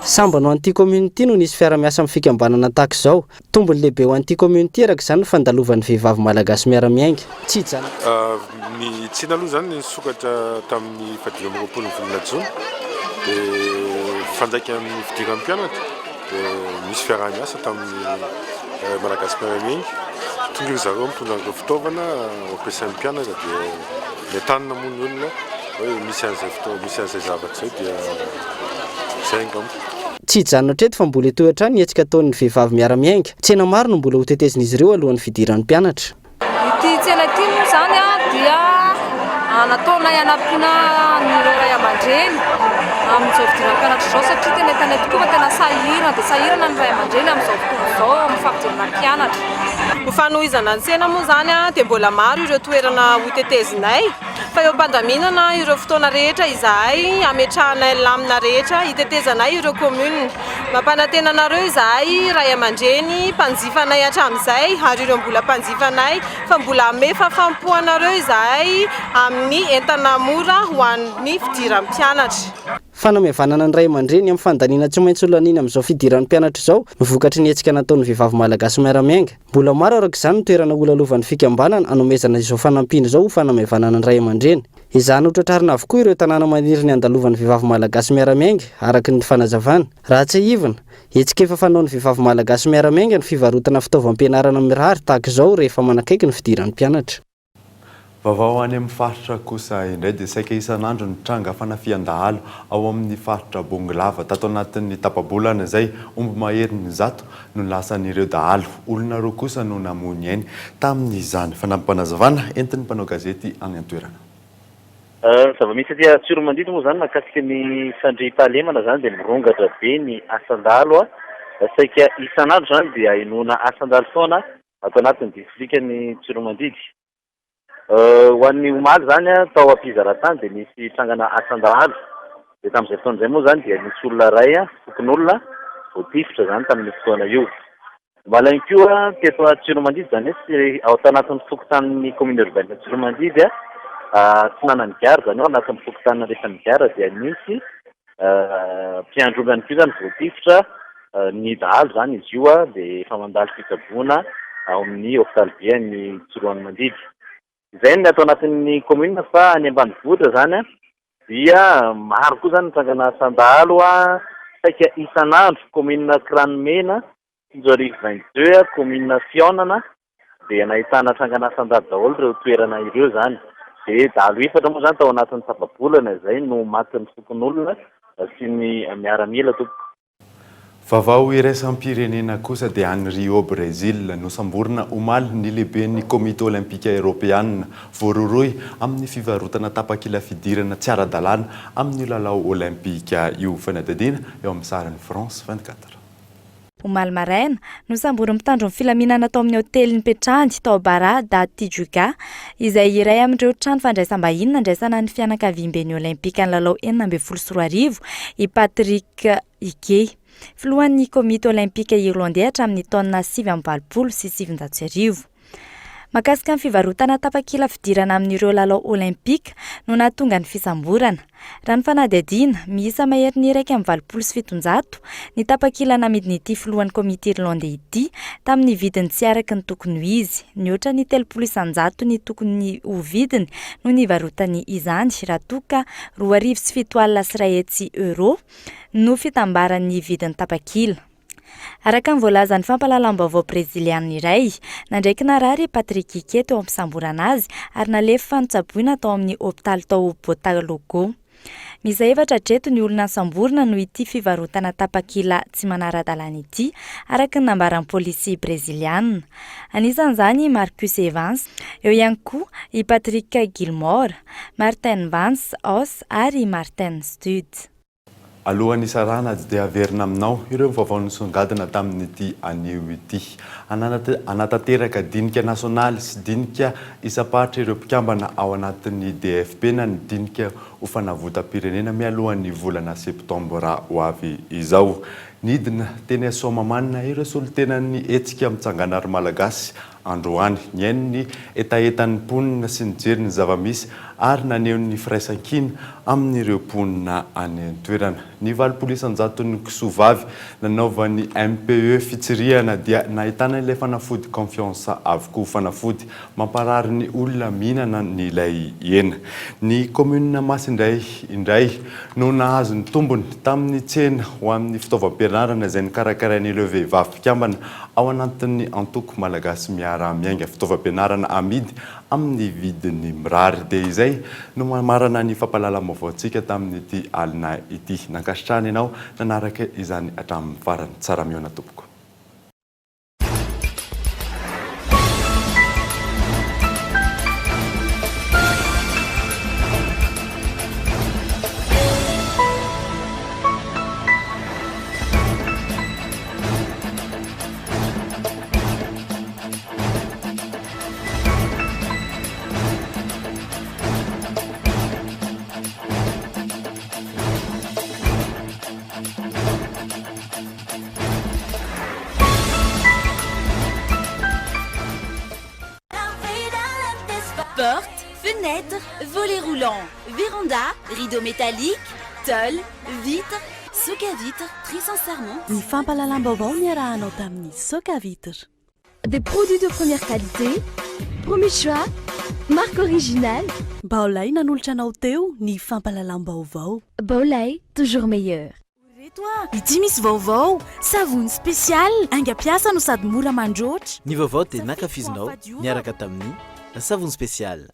Sambany ho an'ity commune ity no nisy fiara-miasa amin'ny fikambanana tahaka izao. Tombony lehibe ho an'ity commune ity araka izany ny fandalovan'ny vehivavy malagasy miara-miainga. Tsy hijanona. Ny tsena aloha izany nisokatra tamin'ny fahadimy amby roapolo ny volana jona dia mifandraika amin'ny fidiran'ny mpianatra dia nisy fiaraha-miasa tamin'ny Malagasy Miara-miainga. Tonga ry zareo mitondra an'ireo fitaovana ho ampiasain'ny mpianatra dia nentanina moa ny olona hoe misy an'izay fotoana, misy an'izay zavatra izay dia izay angamba. Tsy hijanona hatreto fa mbola hitohy hatrany ny hetsika ataon'ny vehivavy miara-miainga. Tsena maro no mbola hotetezin'izy ireo alohan'ny fidiran'ny mpianatra. Ity tsena ity moa izany dia nataonay hanampiana an'ireo ray aman-dreny amin'izao fidiran'ny mpianatra izao satria tena hitanay tokoa fa tena sahirana dia sahirana ny ray aman-dreny amin'izao fotoana izao amin'ny fampidirana mpianatra. Ho fanohizana ny tsena moa izany dia mbola maro ireo toerana hotetezinay fa eo am-pandaminana ireo fotoana rehetra izahay hametrahanay ny lamina rehetra hitetezanay ireo commune. Mampanantena anareo izahay ray aman-dreny mpanjifanay hatramin'izay ary ireo mbola mpanjifanay fa mbola hanome fahafaham-po anareo izahay amin'ny entana mora ho an'ny fidiran'ny mpianatra. Fanamaivanana ny ray aman-dreny amin'ny fandaniana tsy maintsy holaniana amin'izao fidiran'ny mpianatra izao no vokatry ny hetsika nataon'ny Vehivavy Malagasy Miara-Miainga. Mbola maro araka izany ny toerana holalovan'ny fikambanana hanomezana izao fanampiana izao ho fanamaivanana ny ray aman-dreny. Ezahana hotratrarina avokoa ireo tanàna maniry ny handalovan'ny Vehivavy Malagasy Miara-Miainga, araka ny fanazavana. Raha tsiahivina, hetsika efa fanaon'ny Vehivavy Malagasy Miara-Miainga ny fivarotana fitaovam-pianarana mirary tahaka izao rehefa manakaiky ny fidiran'ny mpianatra. Vaovao any amin'ny faritra kosa indray dia saika isan'andro ny tranga fanafihan-dahalo ao amin'ny faritra Bongolava. Tato anatin'ny tapa-bolana izay, omby maherin'ny zato no lasan'ireo dahalo. Olona roa kosa no namoy ny ainy tamin'izany. Fanampim-panazavana entin'ny mpanao gazety any an-toerana. Ny zava-misy aty Tsiroamandidy moa izany mahakasika ny fandriampahalemana izany dia mirongatra be ny asan-dahalo. Saika isan'andro izany dia ahenoana asan-dahalo foana ato anatin'ny distrikan'i Tsiroamandidy. Ho an'ny omaly izany, tao Ampizaratany dia nisy trangana asan-dahalo. Dia tamin'izay fotoana izay moa izany dia nisy olona iray, fokonolona, voatifitra izany tamin'io fotoana io. Omaly ihany koa teto Tsiroamandidy, izany hoe tsy ao tanatin'ny fokontanin'ny commune urbaine Tsiroamandidy, atsinanan'ny gara, izany hoe ao anatin'ny fokontany andrefan'ny gara dia nisy Mpiandry omby ihany koa izany voatifitra, ny dahalo izany izy io dia efa mandalo fitsaboana ao amin'ny hopitaly be any Tsiroanomandidy. Izay ny ato anatin'ny commune fa any ambanivohitra izany dia maro koa izany ny trangana asan-dahalo saika isan'andro, commune Kiranomena, Tsinjoarivo 22, commune Fihaonana dia nahitana trangan'asan-dahalo daholo ireo toerana ireo izany. Dia dahalo efatra moa izany tao anatin'ny tapa-bolana izay no matin'ny fokonolona sy ny miaramila tompoko. Vaovao iraisam-pirenena kosa dia any Rio Brezil, nosamborina omaly ny lehiben'ny Komity Olympika Eoropeana, voarohirohy amin'ny fivarotana tapakila fidirana tsy ara-dalàna amin'io lalao Olympika io. Fanadihadiana eo amin'ny sarin'ny France 24. Omaly maraina, nosamborin'ny mpitandro ny filaminana tao amin'ny hotely nipetrahany tao Barra da Tijuca, izay iray amin'ireo trano fandraisam-bahiny nandraisana ny fianakaviamben'ny Olimpikan'ny Lalao 2016, i Patrick Hickey, filohan'ny Komity Olympika Irlandey hatramin'ny taona 1989. Mahakasika ny fivarotana tapakila fidirana amin'ireo lalao Olympika no nahatonga ny fisamborana. Raha ny fanadihadiana, miisa maherin'ny 781 ny tapakila namidin'ity filohan'ny komity Irlandey ity tamin'ny vidiny tsy araka ny tokony ho izy. Nihoatra ny 30 isan-jato ny tokony ho vidiny no nivarotany izany raha toa ka 1 207 euros no fitambaran'ny vidin'ny tapakila. Araka ny voalazan'ny fampahalalam-baovao breziliana iray, nandray narary i Patrick Ike teo am-pisamborana azy ary nalefa notsaboina tao amin'ny hopitaly tao Botalogo. Miisa efatra hatreto ny olona nosamborina noho ity fivarotana tapakila tsy manara-dalàna ity, araka ny nambaran'ny polisy breziliana. Anisan'izany i Marcus Evans, eo ihany koa i Patrick Gilmore, Martin Vance House ary i Martin Studd. Alohan'ny hisarahana dia averina aminao ireo vaovao nisongadina tamin'ity anio ity. Hanatanteraka dinika nasionaly sy dinika isam-paritra ireo mpikambana ao anatin'ny DFP na ny dinika ho fanavotam-pirenena mialohan'ny volana septambra ho avy izao. Nidina teny Soamahamanina ireo solontenan'ny hetsika Mitsangana ry Malagasy androany. Nihaino ny hetahetan'ny mponina sy nijery ny zava-misy ary naneho ny firaisankina amin'ireo mponina any an-toerana. Ny 80 isan-jaton'ny kisoa vavy nanaovan'ny MPE fitsirihana dia nahitana ilay fanafody Confiance avokoa. Fanafody mamparary ny olona mihinana ny ilay hena. Ny kaominina Masindray indray no nahazo ny tombony tamin'ny tsena ho amin'ny fitaovam-pianarana izay nokarakarain'ireo vehivavy mpikambana ao anatin'ny antoko Malagasy Miara Miainga. Fitaovam-pianarana amidy amin'ny vidiny mirary. Dia izay no mamarana ny fampahalalam-baovaontsika tamin'ity alina ity. Nankasitrahana ianao nanaraka izany hatramin'ny farany. Tsara mihaona tompoko. Porte, fenêtre, volet roulant, véranda, rideau métallique. Tôle, vitre, Soka Vitre, très sincèrement. Ny fampahalalam-baovao niarahanao tamin'ny Soka Vitre. Des produits de première qualité, premier choix, marque originale. Baolay nanolotra anao teo ny fampahalalam-baovao. Baolay, toujours meilleur. Reto a! Ity misy vaovao! Savony spécial, haingam-piasa no sady mora mandroatra. Ny vaovao dia nankafizinao niaraka tamin'ny savony spécial.